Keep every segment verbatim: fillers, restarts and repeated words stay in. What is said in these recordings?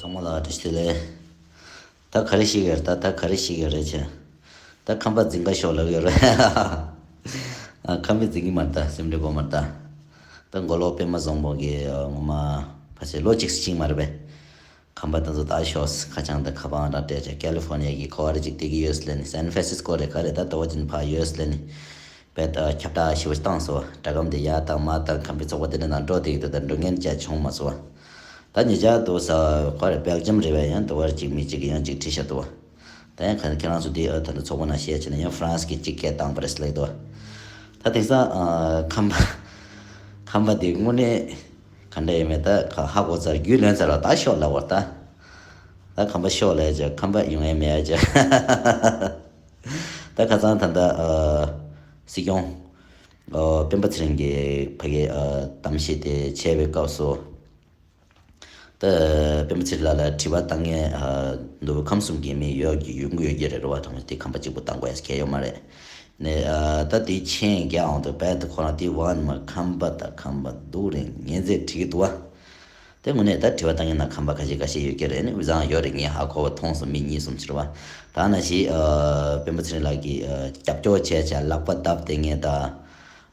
ཚང་མ་ལ་བཀྲ་ཤིས་བདེ་ལེགས། ད་ག་རེ་ཤེས་ཀྱི་རེད། ད་ད་ག་རེ་ཤེས་ཀྱི་རེད་ཅེ། ད་ཁམས་པ་འཛིང་ག་ཤོག་ལབ་ཡོད་རེད། ཨ། ཁམས་པ་འཛིང་གི་མ་རེད། ད་སེམས་ཁྲལ་དགོས་མ་རེད། ད་ད་མགོ་ལོག་པད་མ་བཟང་པོ་གི་ངོ་མ་ཕལ་ཆེར་ལོ་གཅིག་ཕྱིན་མ་རེད་པས། ཁམས་པ་དེ་ཚོ་ད་ཤོག་ཁ་བྱང་དང་ཁ་པར་རང་སྤྲད་ཅེ། ཀ་ལི་ཧྥོར་ནི་ཡ་གི་ག་བ་རེ་ཅིག་བལྟ་གི་ཡོད་ལབ་ནི། སན་ཧྥ་རན་སིས་ཀོ་རེད། ག་རེ་ད་ལྟ་བ་ཅིན་ཕར་ཡོད་ལབ་ནི། བས་ད་ཁྱབ་བསྒྲགས་ཞེ་པོ་བཏང་སོང་བ། སྒྲ་སྒམ་དེ་ཡར་བཏང་མར་བཏང་། ཁམས་པའི་ཚོགས་པ་དེ་འདྲ་ནང་འགྲོ་བསྡད་ཀྱི་འདུག་ད་འགྲོ་མཁན་ཅིག་བྱུང་མ་སོང་བ། ད་ཉེ་ཆར་དུ་ས་ག་རེ་སྦེལ་ཇམ་རེད་པས། ཡང་དུ་བར་གཅིག་མི་གཅིག་གིས་ཡང་གཅིག་བྲིས་བཞག་འདུག་བ། ད་ཡང་ཁ་ཁྱེད་རང་ཚོ་དེ་ཨ་ད་ལྟ་ཚོགས་པ་ནང་བཤད་བྱས་ན་ཡང་ཧྥ་རན་སི་གིས་གཅིག་སྐད་བཏང་པ་རེད་ཟེར་ལབ་འདུག་བ། ད་དེང་སང་ཨ་ཁམས་པ་ཁམས་པ་དེ་དངོས་གནས་ག་འདྲ་ཡིན་མིན་ད་ཧ་གོ་ཚར། རྒྱུས་ལོན་ཚར་བ། ད་ཤོག་ལབ་པ་རེད། ད་ད་ཁམས་པ་ཤོག་ལབ་ཅེ། ཁམས་པ་ཡོང་ཡ་མེད་ཅེ། ད་ཁ་སང་ད་ལྟ་ཨ་སྲིད་སྐྱོང་ཨ་སྤེན་པ་ཚེ་རིང་གིས་ཕ་གི་ཨ་གཏམ་བཤད་དེ་བྱས་པའི་སྐབས་སུ། ད་སྤེན་པ་ཚེ་རིང་ལགས་ལ་དྲི་བ་བཏང་མཁན་ཨ་མདོ་དབུས་ཁམས་གསུམ་གྱི་མི་ཡོད་ཀྱི་ཡོང་གི་ཡོད་ཀྱི་རེད་རེད་བ། དང་དེ་ཁམས་པ་གཅིག་པུ་བཏང་དགོས་ཡ་གལ་ཡོད་མ་རེད། ནས་ཨ་ད་དེ་མཆན་རྒྱག་འོང་དུས་རྦད་དེ་ཁོ་རང་དེ་བ་ནི་མ་ཁམས་པ་དང་ཁམས་པ་སྡུག་རེད་ངན་ཚད་བྲིས་འདུག་བ། དེ་དངོས་གནས་ད་དྲི་བ་བཏང་མཁན་ནང་ཁམས་པ་ཁ་ཤས་ཁ་ཤས་ཡོད་ཀྱི་རེད། ནི་དབུས་གཙང་ཡོད་རེད། ངས་ཧ་གོ་བ་མཐོང་སོང་། མི་གཉིས་གསུམ་ཅིག་རེད་བ། ད་ནང་བཞིན་ཨ་སྤེན་པ་ཚེ་རིང་ལགས་ཀྱིས་ཨ་རྒྱབ་སྐྱོར་བྱས་བྱས་ལག་པ་བརྡབས་བསྡད་མཁན་དང་།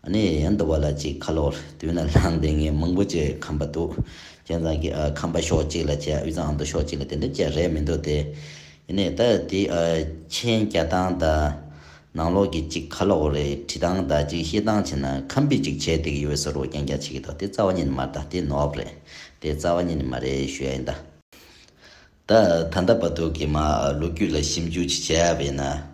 ཨ་ནི་ཡང་འདི་བ་ལ་ཅིག་ཁ་ལོག་དུས་ན་ལངས་བསྡད་མཁན་མང་པོ་ཅིག་ཁམས་པ་འདུག་བྱས་ཙང་གི་ཨ་ཁམས་པ་ཕྱོགས་གཅིག་ལ་བྱས། དབུས་གཙང་ཨ་མདོ་ཕྱོགས་གཅིག་ལ་དེ་འདྲ་བྱས་རེད་མི་འདུག་སྟེ། ཡིན་ནའི་ད་དེ་ཨ་མཆན་རྒྱག་སྟངས་དང་། ནང་ལོགས་ཀྱི་ཅིག་ཁ་ལོག་རེད། བྲིས་སྟངས་དང་ཅིག་བཤད་སྟངས་བྱས་ན་ཁམས་པའི་ཅིག་བྱས་བསྡད་ཀྱི་ཡོད་པའི་བཟོ་འདྲ་བོ་རྐྱང་རྐྱང་བྱེད་ཀྱི་འདུག་དེ་རྩ་བ་ཉིད་ནས་མ་རེད། ད་དེ་ནོར་བ་རེད། དེ་རྩ་བ་ཉིད་ནས་མ་རེད་ཞུ་ཡ་ཡིན་ད། ད་ད་ལྟ་བར་དུ་གི་མ་ལོ་རྒྱུས་ལ་ཞིབ་འཇུག་ཅིག་བྱས་པ་ཡིན་ན།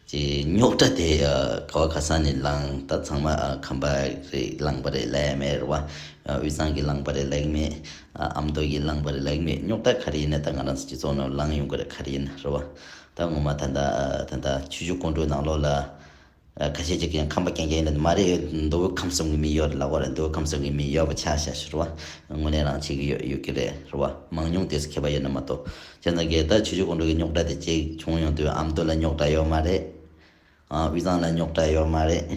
ཅིག་རྙོག་དྲ་དེ་ཨ་ག་བ་ག་ས་ནས་ལངས། ད་ཚང་མ་ཨ་ཁམས་པ་རེད་ལངས་པ་རེད་ལབ་ཡ་མེད་རེད་བ། ཨ་དབུས་གཙང་གི་ལངས་པ་རེད་ལབ་ཀྱི་མེད། ཨ་ཨ་མདོ་གི་ལངས་པ་རེད་ལབ་ཀྱི་མེད། རྙོག་དྲ་ག་རེ་ཡིན་ན་ད་ང་རང་ཚོ་སྤྱི་ཚོགས་ནང་ལངས་ཡོང་གི་རེད། ག་རེ་ཡིན་ན་རེད་བ། ད་ངོ་མ་ད་ལྟ་ད་ལྟ་ཆུ་བཞི་སྒང་དྲུག་ནང་ལོགས་ལ་ཨ་ཁ་ཤས་ཅིག་ཡང་ཁམས་པ་རྐྱང་རྐྱང་ཡིན་ན་མ་རེད། མདོ་དབུས་ཁམས་གསུམ་གྱི་མི་ཡོད་རེད་ལབ་ཀྱི་ཡོད་རེད། མདོ་དབུས་ཁམས་གསུམ་གྱི་མི་ཡོད་པ་ཆ་བཞག་ཞུ་རེད་བ། དངོས་གནས་རང་བྱེད་ཀྱི་ཡོད་ཡོད་ཀྱི་རེད་རེད་བ། མང་ཉུང་དེ་ཚོ་ཁྱད་པར་ཡོད་ན་མ་གཏོགས། བྱས་ཙང་གི་ད་ཆུ་བཞི་སྒང་དྲུག་གི་རྙོག་དྲ་དེ་ཅིག་བྱུང་ཡོང་དུས་ཨ་མདོ་ལ་རྙོག་དྲ་ཡོད་མ་རེད། ཨ་དབུས་གཙང་ལ་རྙོག་དྲ་ཡོད་མ་རེད།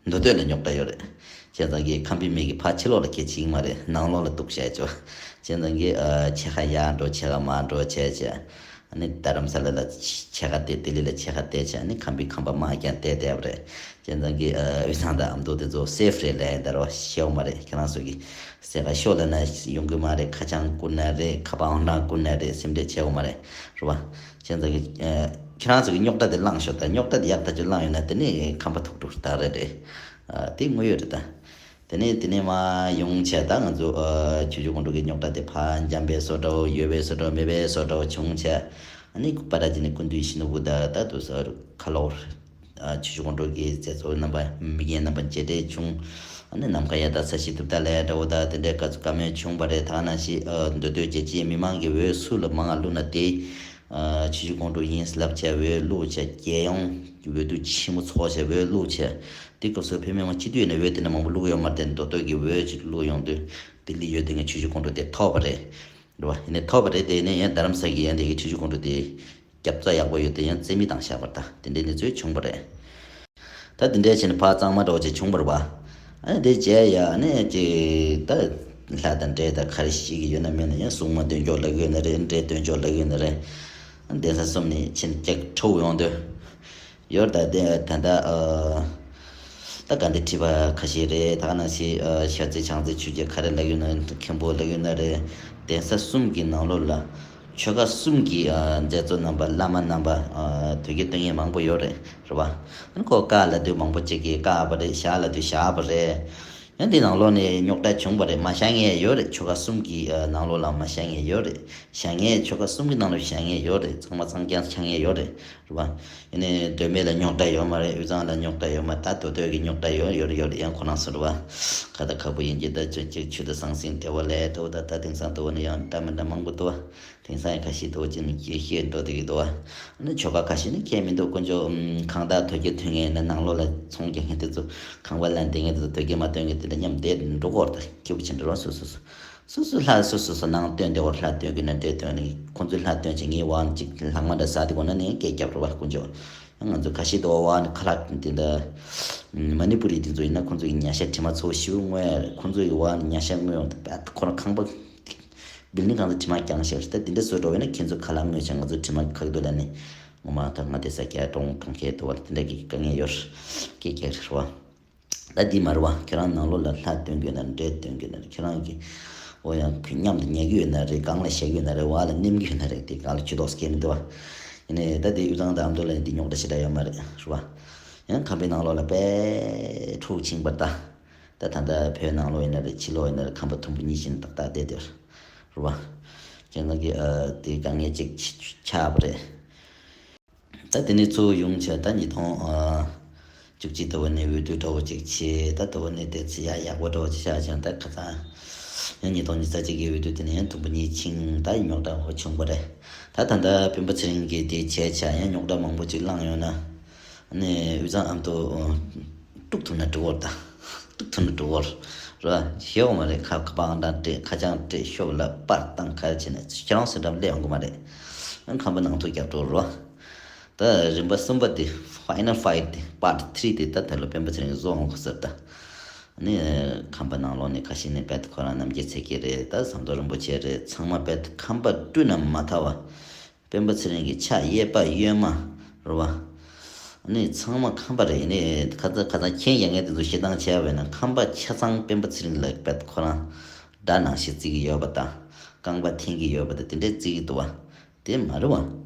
མདོ་སྟོད་ལ་རྙོག་དྲ་ཡོད་རེད། བྱས་ཙང་གི་ཁམས་པའི་མི་གིས་ཕར་ཕྱི་ལོགས་ལ་སྐད་ཆ་ཡིན་མ་རེད། ནང་ལོགས་ལ་གཏུག་བྱས་ཆོག་བྱས་ཙང་གི་ཨ་ཕྱེད་ཀ་ཡར་འགྲོ་ཕྱེད་ཀ་མར་འགྲོ་བྱས་བྱས། ཨ་ནི་རྡ་རམ་ས་ལ་ལ་ཕྱེད་ཀ་བལྟས། ལྡི་ལི་ལ་ཕྱེད་ཀ་བལྟས་བྱས། ཨ་ནི་ཁམས་པའི་ཁམས་པ་དམག་རྐྱང་བལྟས་བསྡད་པ་རེད། བྱས་ཙང་གི་ཨ་དབུས་གཙང་དང་ཨ་མདོ་དེ་ཚོ་སེབ་རེད་ལབ་ཡ་ད་རོ་ཤེས་ཡོད་མ་རེད། ཁྱེད་རང་ཚོ་གི་ཟེར་ག་ཤོག་ལབ་ན་ཡོང་གི་མ་རེད། ཁ་བྱང་བསྐུར་ན་རེད། ཁ་པར་ཨང་གྲངས་བསྐུར་ན་རེད། སེམས་ཁྲལ་བྱེད་དགོས་མ་རེད། རེད་བ། བྱས་ཙང་གི་ཨ་ཁྱེད་རང་ཚོ་གི་རྙོག་དྲ་དེ་བླངས་ཤོག་ད་རྙོག་དྲ་དེ་ཡག་ཐག་ཆོད་བླངས་ཡོད་ན་དེ་ནི་ཁམས་པ་ཐུགས་སྤྲོ་ད་རེད་རེད། ཨ་དེ་དངོས་ཡོད་རེད་ད། དེ་ནས་དེ་ནས་མར་ཡོང་བྱས་ད་ང་ཚོ་ཨ་ཆུ་བཞི་སྒང་དྲུག་གི་རྙོག་དྲ་དེ་ཕར་འཇམ་པའི་བཟོ་འདྲ་བོ་ཡོད་པའི་བཟོ་འདྲ་བོ་མེད་པའི་བཟོ་འདྲ་བོ་བྱུང་བྱས། ཨ་ནི་པ་ར་ཇི་ནི་སྐུ་མདུན་ཡིད་བཞིན་ནོར་བུ་དང་ད་དུ་ས་ཁ་ལོར་ཨ་ཆུ་བཞི་སྒང་དྲུག་གི་མཛད་གཙོ་རྣམ་པ་མི་རྒན་རྣམ་པ་མཇལ་འཕྲད་བྱུང་། ཨ་ནི་ནམ་མཁའ་ཡང་དག་ས་གཞི་རྡུལ་དག་ལས་འདྲ་བོ་དང་དེ་འདྲའི་དཀའ་ཚེགས་བཀའ་མོལ་བྱུང་བ་རེད། ད་ག་ནང་བཞིན་ཨ་མདོ་སྟོད་རྒྱལ་སྤྱིའི་མི་མང་གི་འོས་སུ་ལ་མང་ང་བླུགས་ན་དེ། ཨ་ཆུ་བཞི་སྒང་དྲུག་ཡིན་ལབ་བྱས་འོས་བླུགས་བྱས། རྒྱལ་ཡོངས་འོས་བསྡུ་ཆེན་མོ་ཚོགས་བྱས་འོས་བླུགས་བྱས། དེ་སྐབས་སུ་བོད་མི་མང་སྤྱི་འཐུས་ནས་འོས་དེ་འདྲ་མང་པོ་བླུགས་ཡོད་མ་རེད་དེ། མདོ་སྟོད་ཀྱི་འོས་ཅིག་བླུགས་ཡོང་དུས་ལྡི་ལི་ཡོད་དེ་ངས་ཆུ་བཞི་སྒང་དྲུག་དེ་ཐོབ་པ་རེད། རེད་བ། ཡིན་ནའི་ཐོབ་པ་རེད་དེ། ཡིན་ནའི་རྡ་རམ་ས་གི་ཡན་དེ་གི་ཆུ་བཞི་སྒང་དྲུག་དེ་རྒྱབ་རྩ་ཡག་པོ་ཡོད་དེ་ཡང་རྩིས་མེད་བཏང་བཞག་པ་རེད། ད་དེ་འདྲའི་གནས་ཚུལ་བྱུང་བ་རེད། ད་དེ་འདྲའི་བྱས་ནས་ཕར་གཙང་མ་འདྲ་བོ་ཅིག་བྱུང་བ་རེད་བ། ཨ་ནི་དེ་རྗེས་ཡ་ཨ་ནི་ཅིག་ད་ལྷ་དང་འདྲེ་དང་ག་རེ་ཤེས་ཀྱི་ཡོད་ན་མེད་ན་ཡང་སྲུང་མ་འདོན་ཆོག་ལབ་ཀྱི་ཡོད་ན་རེད། འདྲེ་འདོན་ཆོག་ལབ་ཀྱི་ཡོད་ན་རེད། ཨ་ནི་གདན་ས་གསུམ་ནས་ཕྱིན་ཅིག་ཁྲོ་ཡོང་དུས། ཡོད་ད་དེ་ད་ལྟ་ཨ་ད་དགའ་ལྡན་ཁྲི་པ་ཁ་ཤས་རེད། ད་ག་ནང་བཞིན་ཨ་ཤར་རྩེ་བྱང་རྩེ་ཆོས་རྗེ་ག་རེ་ལབ་ཡོད་ན་མཁན་པོ་ལབ་ཡོད་ན་རེད། གདན་ས་གསུམ་གྱི་ནང་ལོགས་ལ་ཆོལ་ཁ་གསུམ་གྱི་ཨ་མཛད་གཙོ་རྣམ་པ་བླ་མ་རྣམ་པ་ཨ་དོལ་རྒྱལ་སྟོན་མཁན་མང་པོ་ཡོད་རེད། རེད་བ། ཨ་ནི་ཁོ་བཀའ་ལབ་དུས་མང་པོ་ཅིག་གིས་བཀའ་ཕབ་པ་རེད། བཞག་ལབ་དུས་བཞག་པ་རེད། ཡང་འདི་ནང་ལོགས་ནས་རྙོག་དྲ་བྱུང་བ་རེད། མ་བཞག་མཁན་ཡོད་རེད། ཆོལ་ཁ་གསུམ་གྱི་ཨ་ནང་ལོགས་ལ་མ་བཞག་མཁན་ཡོད་རེད། བཞག་མཁན་ཆོལ་ཁ་གསུམ་གྱི་ནང་ལ་བཞག་མཁན་ཡོད་རེད། ཚང་མ་གཙང་རྐྱང་ཆགས་མཁན་ཡོད་རེད། རེད་བ། ཡིན་ནའི་མདོ་སྨད་ལ་རྙོག་དྲ་ཡོད་མ་རེད། དབུས་གཙང་ལ་རྙོག་དྲ་ཡོད་མ་རེད། ད་མདོ་སྟོད་ཀྱི་རྙོག་དྲ་ཡོད་ཡོད་རེད་ཡོད་རེད། ཡང་ཁོ་རང་ཚོ་རེད་བ། ཁ་ད་ཁ་པོ་ཡིན་གྱི་ད་ཆོས་གཅིག་ཆོས་དང་ཟང་ཟིང་འབྲེལ་བ་ལས་འགྲོ་ད། ད་དེང་སང་འདུག་བ་ནི་ཡང་འདྲ་མི་འདྲ་མང་པོ་འདུག་བ། དེང་སང་ཡང་ཁ་ཤས་འདུག་ཅིག་ནི་སྐྱེ་ཤེས་འགྲོ་བསྡད་ཀྱི་འདུག་བ། ཨ་ནི་ཆོལ་ཁ་ཁ་ཤས་ནི་ཁྱད་མི་འདུག་དཀོན་མཆོག་ཨམ་གང་ལྟར་དོལ་རྒྱལ་མཐུན་ངེས་ནི་ནང་ལོགས་ལ་ཚོང་རྒྱག་མཁན་དེ་ཚོ་ཁང་པ་ལེན་བསྡད་མཁན་དེ་ཚོ་དོལ་རྒྱལ་མ་སྟོན་མཁན་དེ་འདྲ་མཉམ་བསྡད་འགྲོ་གི་ཡོད་རེད། ད་སྐྱིད་པོ་བྱས་འགྲོ་བ། སོ་སོ་སོ་སོ་སོ་ལྷ་སོ་སོ་སོ་ནང་བསྟན་དེ་བར་ལྷ་སྟོན་གྱི་ན་འདྲེ་སྟོན་ནི་ཁོང་ཚོའི་ལྷ་སྟོན་བྱེད་ངའི་དབང་ཅིག་ལྷག་མ་འདྲ་ཟ་དེ་གོ་ན་ནི་སྐད་རྒྱབ་རེད་བ། དཀོན་མཆོག་ང་ཚོ་ཁ་ཤས་དེ་བ་ནི་ཁ་ལག་དེ་འདྲ་མ་ནི་པུ་རི་དེ་ཚོ་ཡིན་ན་ཁོང་ཚོ་ཡི་ཉ་ཤ་དྲི་མ་ཚོ་ཞིབ་ངོས་ཁོང་ཚོ་ཡི་བ་ནི་ཉ་ཤ་ངོས་ཡོང་དུ་བད་ཁོ་རང་ཁང་པ་ བིལ་ཌིང་གང་ཚོ་དྲི་མ་རྐྱང་ཞིག་རེད། ད་དེ་འདྲ་བཟོ་འགྲོ་བས་ན་ཁྱེད་ཚོ་ཁ་ལག་དངོས་ཆ་ང་ཚོ་དྲི་མ་ཁག་འདུག་ལ་ནི་ངོ་མ་ད་ང་དེ་ས་སྐྱ་གྲོང་གྲོང་ཁྱེར་དུ་བ་ལ་དེ་འདྲ་གི་དཀའ་ངལ་ཡོད་སྐད་རྒྱག་རེད་བ། ད་འདི་མ་རེད་བ། ཁྱེད་རང་ནང་ལོགས་ལ་ལྷ་སྟོན་གྱི་ཡོད་ན་འདྲེ་སྟོན་གྱི་ཡོད་ན་ཁྱེད་རང་གི་འོ་ཡང་མཉམ་དུ་ཉལ་གྱི་ཡོད་ན་རེད། སྒང་ལ་བཞག་གི་ཡོད་ན་རེད། བ་ལ་ནེམ་གྱི་ཡོད་ན་རེད། དེ་གང་ལ་ཇུས་གཏོགས་སྐྱེ་མི་འདུག་བ། ཡིན་ནའི་ད་དེ་དབུས་གཙང་དང་ཨ་མདོ་ལ་འདི་རྙོག་དྲ་ཞེ་དྲག་ཡོད་མ་རེད་རེད་བ། ཡང་ཁམས་པའི་ནང་ལོགས་ལ་དཔེ་འཁྲུག་ཕྱིན་པ་ད། ད་ད་ལྟ་བོད་ནང་ལོགས་ཡིན་ན་རེད། ཕྱི་ལོགས་ཡིན་ན་རེད། ཁམས་པ་དུམ་བུ་གཉིས་བཞིན་ཏག་ཏག་བསྡད་དེ་རེད་བ། བྱས་ཙང་གི་ཨ་དེ་དཀའ་ངལ་ཅིག་ཆགས་པ་རེད། ད་དེ་ནས་གཙོ་བོ་ཡོང་བྱས་ད་ཉིས་སྟོང་ཨ་བཅུ་གཅིག་ཟླ་བ་ནས་འོས་བསྡུ་འདྲ་བོ་ཅིག་བྱས། ད་ཟླ་བ་ནས་དེ་ཚེ་ཡག་ཡག་པོ་འདྲ་བོ་ཅིག་ཆགས་བྱས། ད་ཁ་སང་ཡང་ཉིས་སྟོང་ཉི་ཤུ་རྩ་གཅིག་གི་འོས་བསྡུ་དེ་ནས་ཡང་དུམ་བུ་གཉིས་ཕྱིན། ད་རྙོག་དྲ་བོ་བྱུང་བ་རེད། ད་ད་ལྟ་སྤེན་པ་ཚེ་རིང་གིས་དེ་བྱས་བྱས་ཡང་རྙོག་དྲ་མང་པོ་ཅིག་བསླངས་ཡོང་ན་ནས་དབུས་གཙང་ཨ་མདོ་དཀྲུག་ཐུབ་ན་འགྲིག་གོ་རེད། ད་དཀྲུག་ཐུབ་ན་འགྲིག་གོ་རེད་བ། ཤེས་འོང་མ་རེད། ཁ་ཁ་པང་འདྲ་སྤྲད། ཁ་བྱང་སྤྲད། ཤོབ་ལ་པར་བཏང་། ག་རེ་བྱས་ནས་ཁྱེད་རང་སེམས་འགྲམ་སླེབས་ཡོང་གི་མ་རེད། ཁམས་པ་ནང་འཁྲུག་རྒྱག་འགྲོ་རོགས། ད་རིམ་པ་གསུམ་པ་དེ་Final Fight དེ་Part three དེ་ད་ད་ལོ་སྤེན་པ་ཚེ་རིང་བཟོ་འོང་གི་ཟེར། ད་ནི་ཁམས་པ་ནང་ལོགས་ནས་ཁ་ཤས་ནས་དཔེ་ཁོ་རང་རྣམ་རྒྱལ་ཚེ་རྒྱལ་རེད། ད་ཟམ་གདོང་རིན་པོ་ཆེ་རེད། ཚང་མ་དཔེ་ཁམས་པ་བཀྲུས་ན་མ་ཐར་བ། སྤེན་པ་ཚེ་རིང་གི་ཕྱག་གཡས་པ་གཡོན་མ་རེད་བ། ནི་ཚང་མ་ཁམས་པ་རེད། ནི་ཁ་ཚ་ཁ་ཚ་མཁྱེན་ཡ་ངས་དེ་ཚོ་བཤད་སྟངས་བྱས་པ་ཡིན་ན་ཁམས་པ་ཆ་ཚང་སྤེན་པ་ཚེ་རིང་ལ་དཔེ་ཁོ་རང་དགྲ་ནང་བཞིན་བརྩི་གི་ཡོད་པ་དང་རྐང་པ་འཐེན་གི་ཡོད་པ་དང་དེ་འདྲས་བརྩི་གི་འདུག་བ། དེ་མ་རེད་བ།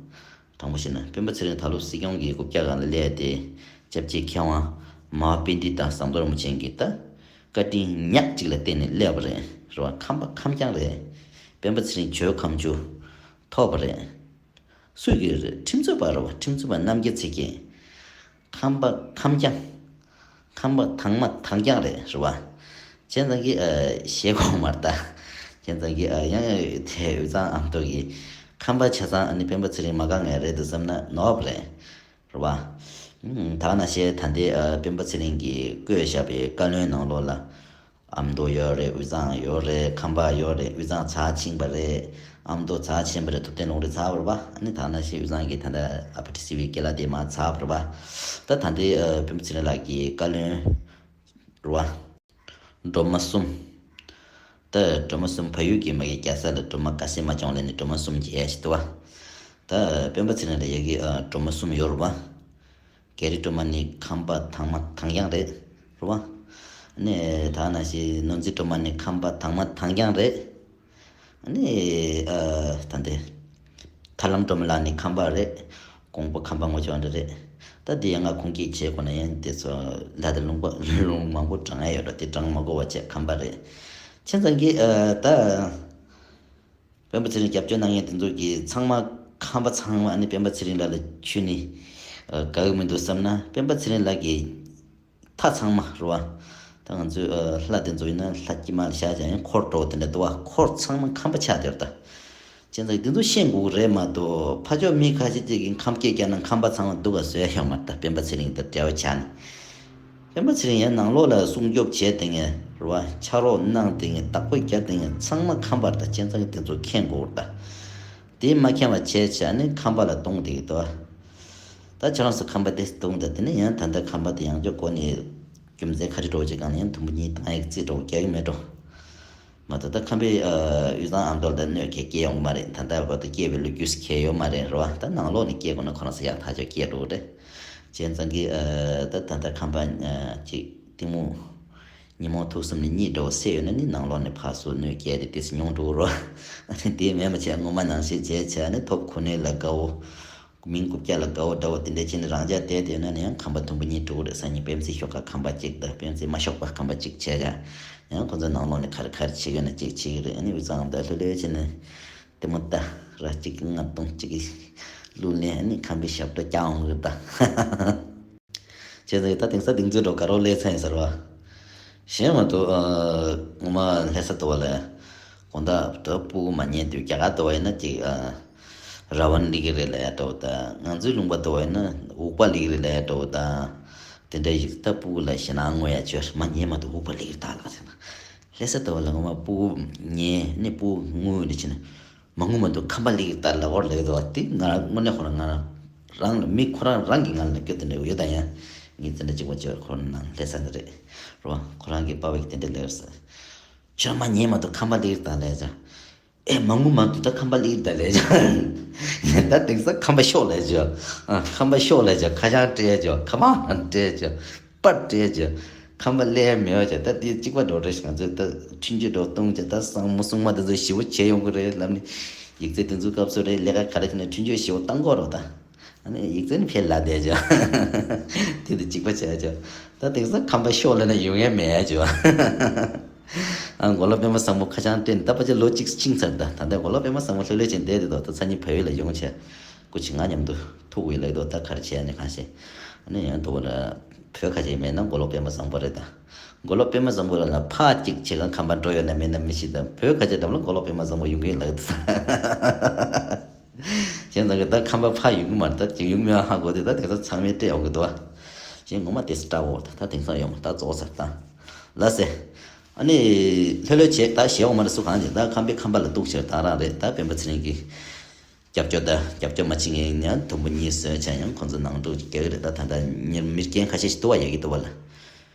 དྲང་པོ་བཤད་ན་སྤེན་པ་ཚེ་རིང་ད་ལོ་སྲིད་སྐྱོང་གི་རྐུབ་བཀྱག་སྒང་ལ་སླེབས་ཏེ་སྐྱབས་རྗེ་མཁས་དབང་མ་པཎྜི་ཏ་དང་ཟམ་གདོང་རིན་པོ་ཆེ་གི་ད་བཀའ་དྲིན་ཉག་གཅིག་ལ་བརྟེན་ནས་སླེབས་པ་རེད། རེད་བ། ཁམས་པ་ཁམས་རྐྱང་རེད། སྤེན་པ་ཚེ་རིང་ཇོ་ཁམས་ཆུ་ཐོབ་པ་རེད། སུས་གི་རེད། ཁྲིམས་རྩོད་པ་རེད་བ། ཁྲིམས་རྩོད་པ་རྣམ་རྒྱལ་ཚེ་རྒྱལ། ཁམས་པ་ཁམས་རྐྱང་། ཁམས་པ་དྭངས་མ་དྭངས་རྐྱང་རེད། རེད་བ། བྱས་ཙང་གི་ཨ་ཞེད་དགོས་མ་རེད་ད། བྱས་ཙང་གི་ཨ་ཡང་དེ་དབུས་གཙང་ཨ་མདོ་གི་ཁམས་པ་ཆ་ཚང་ཨ་ནི་སྤེན་པ་ཚེ་རིང་མ་དགའ་མཁན་རེད་འདུག་བསམ་ན་ནོར་བ་རེད། རེད་བ། ད་ག་ནང་བཞིན་ད་ལྟའི་ཨ་སྤེན་པ་ཚེ་རིང་གིས་བཀོད་བཞག་པའི་བཀའ་བློན་ནང་ལོགས་ལ། ཨ་མདོ་ཡོད་རེད། དབུས་གཙང་ཡོད་རེད། ཁམས་པ་ཡོད་རེད། དབུས་གཙང་ཚར་ཕྱིན་པ་རེད། ཨ་མདོ་ཚར་ཕྱིན་པ་རེད། ཐུབ་བསྟན་ལུང་རིགས་ཚར་བ་རེད་པ། ཨ་ནི་ད་ག་ནང་བཞིན་དབུས་གཙང་གི་ད་ལྟ་ཨ་ཕ་ཊི་སི་བི་སྐད་ལ་དེ་མ་ཚར་བ་རེད་པ། ད་ད་ལྟའི་ཨ་སྤེན་པ་ཚེ་རིང་ལགས་ཀྱི་བཀའ་བློན་རེད་པ། སྒྲོལ་མ་གསུམ། ད་སྒྲོལ་མ་གསུམ་ཕ་ཡུལ་གྱི་མ་གི་རྒྱལ་ས་ལ་སྒྲོལ་མ་དགའ་སེ་མ་སྐྱོང་ལས་ནི་སྒྲོལ་མ་གསུམ་གྱི་ཡས་ཞིག་འདུག་པ། ད་སྤེན་པ་ཚེ་རིང་ལ་ཡ་གི་ཨ་སྒྲོལ་མ་གསུམ་ཡོད་རེད་པ། རྒྱ་རི་སྒྲོལ་མ་ནི་ཁམས་པ་དྭངས་མ་དྭངས་རྐྱང་རེད། རེད་བ། ནས་ད་ནང་བཞིན་ནོར་འཛིན་སྒྲོལ་མ་ནི་ཁམས་པ་དྭངས་མ་དྭངས་རྐྱང་རེད། ནས་ཨ་ད་འདི་ཐར་ལམ་སྒྲོལ་མ་ལགས་ནི་ཁམས་པ་རེད། དགོངས་པ་ཁམས་པ་ངོ་ཅོག་འདྲ་རེད། ད་འདི་ཡང་ང་ཁུངས་སྐྱེལ་བྱེད་དགོས་ན་ཡང་དེ་ཚོ་ལ་ད་ལུང་པ་ལུང་མང་པོ་དྲང་ཡ་ཡོད་ར། དེ་དྲང་མ་དགོས་པ་བྱས་ཁམས་པ་རེད། བྱས་ཙང་གི་ཨ་ད། སྤེན་པ་ཚེ་རིང་རྒྱབ་སྐྱོར་གནང་མཁན་དེ་ཚོ་གི་ཚང་མ་ཁམས་པ་ཚང་མ་ཨ་ནི་སྤེན་པ་ཚེ་རིང་ལགས་ལ་ཆུད་ནས་ཨ་དགའ་གི་མི་འདུག་བསམ་ན། སྤེན་པ་ཚེ་རིང་ལགས་ཀྱི་མཐའ་ཚང་མ་རེད་བ། ད་ང་ཚོའི་ཨ་ལྷ་དེ་ཚོ་ཡིན་ན་ལྷ་དཀྱིལ་མ་ལ་བཞག་ཀྱང་ཡང་འཁོར་འགྲོ་དེ་འདྲ་འདུག་བ། འཁོར་ཚང་མ་ཁམས་པ་ཆགས་བསྡད་ཡོད་རེད་ད། བྱས་ཙང་དེ་ཚོ་ཤེས་དགོས་ཀྱི་རེད་མ་གཏོགས་ཕར་ཕྱོགས་མི་ཁ་ཤས་ཅིག་གིས་ཁམས་སྐད་རྒྱག་ན་ཁམས་པ་ཚང་མ་སྡུག་ག་བཟོས་ཡོད་མ་རེད་ད། སྤེན་པ་ཚེ་རིང་དང་འབྲེལ་བ་བྱས་ནས། སྤེན་པ་ཚེ་རིང་ཡང་ནང་ལོགས་ལ་སྲུང་སྐྱོབ་བྱས་བསྡད་མཁན་རེད་བ། ཕྱག་རོགས་གནང་བསྡད་མཁན། བདག་པོ་རྒྱག་བསྡད་མཁན་ཚང་མ་ཁམས་པ་རེད་ད། བྱས་ཙང་གི་དེ་ཚོ་མཁྱེན་དགོས་རེད་ད། དེ་མ་མཁྱེན་པ་བྱས་བྱས་ནས་ཁམས་པ་ལ་གཏོང་བསྡད་ཀྱི་འདུག་བ། ད་ཁྱེད་རང་ཚོ་ཁམས་པ་དེ་གཏོང་ད། དེ་ནས་ཡང་ད་ལྟ་ཁམས་པ་དེ་ཡང་བསྐྱར་བསྐོ་ནས་རྒྱུ་མཚན་ག་རེ་འདྲ་བོ་ཅིག་སྒང་ལ་ཡང་དུམ་བུ་གཉིས་བཏང་ཡག་རྩིས་འདྲ་བོ་རྒྱག་གི་མེད་འགྲོ། མ་གཏོགས་ད་ཁམས་པའི་ཨ་དབུས་གཙང་ཨ་མདོ་ལ་ད་གནོད་སྐྱེལ་སྐྱེལ་ཡོང་གི་མ་རེད། ད་ལྟ་བར་དུ་སྐྱེལ་བའི་ལོ་རྒྱུས་སུ་ཁེལ་ཡོད་མ་རེད་རེད་བ། ད་ནང་ལོགས་ནས་སྐྱེལ་དགོས་ན་ཁོ་རང་ཚོ་ཡག་ཐག་ཆོད་སྐྱེལ་འགྲོ་གི་རེད། བྱས་ཙང་གི་ཨ་ད་ད་ལྟ་ཁམས་པ་ཨ་ཅིག་གཏི་མུག་ཉོན་མོངས་དུག་གསུམ་ནས་གཉིད་འགྲོ་སད་ཡོད་ན་ནི་ནང་ལོགས་ནས་ཕར་ཚུར་གནོད་སྐྱེལ་ཏེ་དེ་ཚོ་མྱོང་འགྲོ་གི་རེད་བ། ཨ་ནི་དེ་མེད་པ་བྱས་སྔོན་མ་ནང་བཞིན་བྱས་བྱས་ནི་ཐོབ་ཁོ་ནའི་ལ་དགའ་བོ། མིང་རྐུབ་བཀྱག་ལ་དགའ་བོ་འདྲ་བོ་དེ་འདྲ་བྱས་ནས་རང་འཇགས་བསྡད་བསྡད་ན་ནི་ཡང་ཁམས་པ་དུམ་བུ་གཉིས་འགྲོ་གི་རེད། སང་ཉིན་སྤེན་ཚེ་ཤོག་ཁ་ཁམས་པ་གཅིག་དང་སྤེན་ཚེ་མ་ཤོག་པ་ཁམས་པ་གཅིག་བྱས་ཀྱང་ཡང་ཁོ་ཚོ་ནང་ལོགས་ནས་ག་རེ་ག་རེ་བྱེད་ཀྱི་ཡོད་ན་གཅིག་བྱེད་ཀྱི་རེད། ཨ་ནི་དབུས་གཙང་ད་ལྷོད་ལྷོད་བྱས་ནས་དེ་མོ་ལྟ་ར་གཅིག་གི་ལྔ་སྟོང་གཅིག་གི་གླུ་ལེན། ཨ་ནི་ཁམས་པའི་ཞབས་བྲོ་རྒྱག་འོང་གི་རེད་ད། བྱས་ཙང་ད་དེང་སང་དེང་ཚོའི་འགྲོ་དགའ་རོགས་སླེབས་ཚར་ཡིན་ཟེར་བ། གཞན་མ་གཏོགས་ཨ་ངོ་མ་ལྷ་ས་དུ་བ་ལ་དགོང་དག་ད་སྤུ་གུ་མ་ཉལ་དུས་རྒྱ་གར་དུ་བ་ཡིན་ན་ཅིག་ཨ་ར་བན་ལི་གི་རེད་ལ་ཡ་འགྲོ་ད། ང་ཚོའི་ལུང་པ་དུ་བ་ཡིན་ན་འུག་པ་ལི་གི་རེད་ལ་ཡ་འགྲོ་ད། དེ་འདྲ་ཡིག་ད་སྤུ་གུ་ལ་ཞེད་སྣང་དངོས་ཡ་བྱོས། མ་ཉལ་མ་དུས་འུག་པ་ལི་གི་རེད་ད་ལ་ཟེར་ན། ལྷ་ས་དུ་བ་ལ་ངོ་མ་སྤུ་གུ་ཉལ་ནི་སྤུ་གུ་ངུ་ནི་ཕྱིན་ན། མ་ངུ་མ་འདུག་ཁམས་པ་ལི་གི་ལྟར་ལ་འོར་ལེགས་འདུག་བ། དེ་ང་རང་དངོས་གནས་ཁོ་རང་ང་རང་ལ་མི་ཁོ་རང་རང་གི་ངང་ལ་སྐྱོ་དེ་འདྲ་ཡོད་ད། ཡང་ངས་དེ་འདྲ་གཅིག་པ་བྱས་ཁོ་རང་ནང་ལྷ་ས་འདི་རེད་རོ། ཁོ་རང་གི་པ་བ་གི་དེ་འདྲ་ལེགས་ཟེར། ཁྱོད་མ་ཉན་མ་འདུག་ཁམས་པ་ལི་གི་ལྟར་ལས་ཟེར། ཨེ་མ་ངུ་མ་འདུག་ད་ཁམས་པ་སླེབས་ད་ལས་ཅོ། ད་དེང་སང་ཁམས་པ་ཤོག་ལས་ཅོ། ཨ་ཁམས་པ་ཤོག་ལས་ཅོ། ཁ་བྱང་སྤྲད་ཅོ། ཁ་པར་སྤྲད་ཅོ། པར་སྤྲད་ཅོ། ཁམས་པ་སླེབས་མེད་ཅོ། ད་དེ་གཅིག་པ་འགྲོ་རེད། ང་ཚོས་ད་འཕྲིན་བཅོལ་འགྲོ་གཏོང་ཅོ། ད་སང་མོ་སྲུང་མ་དེ་ཚོ་ཞི་བོ་བྱས་ཡོང་གི་རེད་ལབ་ནི། ཡིག་ཚད་དེ་ཚོའི་སྐབས་སུ་རེད། ལས་ཀ་ག་རེ་བྱས་ན་འཕྲིན་བཅོལ་ཞི་བོ་བཏང་དགོས་རོགས་ད། ཨ་ནི་ཡིག་ཚད་ནི་ཕལ་ལ་བསྡད་ཅོ། དེ་དེ་གཅིག་པ་བྱས་ཅོ། ད་དེང་སང་ཁམས་པ་ཤོག་ལས་ན་ཡོང་ཡས་མེད་ཅོ། ཨ་མགོ་ལོག་པད་མ་བཟང་པོ་ཁ་བྱང་སྤྲད་ནས་ད་ཕལ་ཆེར་ལོ་གཅིག་ཕྱིན་ཚར། ད་ད་ལྟ་མགོ་ལོག་པད་མ་བཟང་པོ་ལྷོད་ལྷོད་བྱས་བསྡད་དེ་འདུག་ད་སང་ཉིན་བལ་ཡུལ་ལ་ཡོང་བྱས། སྐུ་མཁྱེན་ང་མཉམ་དུ་ཐུག་དགོས་ལབ་འདུག་ད་ག་རེ་བྱས་ནས་གང་ཤེས། ཨ་ནི་ཡང་དུ་བ་ལ་བོད་ཁ་ཆེ་མེད་ན་མགོ་ལོག་པད་མ་བཟང་པོ་རེད་ད། མགོ་ལོག་པད་མ་བཟང་པོ་ལ་ཕ་གཅིག་བྱེད་ག་ཁམས་པ་འགྲོ་ཡོད་ན་མེད་ན་མི་ཤེས་ད། བོད་ཁ་ཆེ་འགྲམ་ལ་མགོ་ལོག་པད་མ་བཟང་པོ་ཡོང་གི་ལབ་འདུག་གཞན་དག་གི་ད་ཁམས་པ་ཕ་ཡོང་གི་མ་རེད། ད་ཅིག་ཡོང་མེད་ཧ་གོ་དེ་ད་དེང་སང་ཚང་མས་སྤྲད་ཡོང་གི་འདུག་བ། གཞན་ངོ་མ་དེ་སི་ཏྲ་བོ་ད་ད་དེང་སང་ཡོང་ད་རྫོགས་ཚར་ད། ལ་སེ། ཨ་ནི། ལྷོད་ལྷོད་བྱས་ད་ཞེ་འོང་མ་རེད། སུ་གང་བྱས་ད་ཁམས་པའི་ཁམས་པ་ལ་གཏུག་བྱས་ད་རང་རེད། ད་སྤེན་པ་ཚེ་རིང་གི་རྒྱབ་སྐྱོར་ད་རྒྱབ་སྐྱོར་མ་བྱེད་མཁན་ཡང་དུམ་བུ་གཉིས་བཟོས་བྱས་ཡང་ཁོང་ཚོ་ནང་འཁྲུག་རྒྱག་གི་རེད། ད་ད་ལྟ་མི་རྐྱེན་ཁ་ཤས་ཤིག་འདུག་བ། ཡ་གི་འདུག་བ་ལ།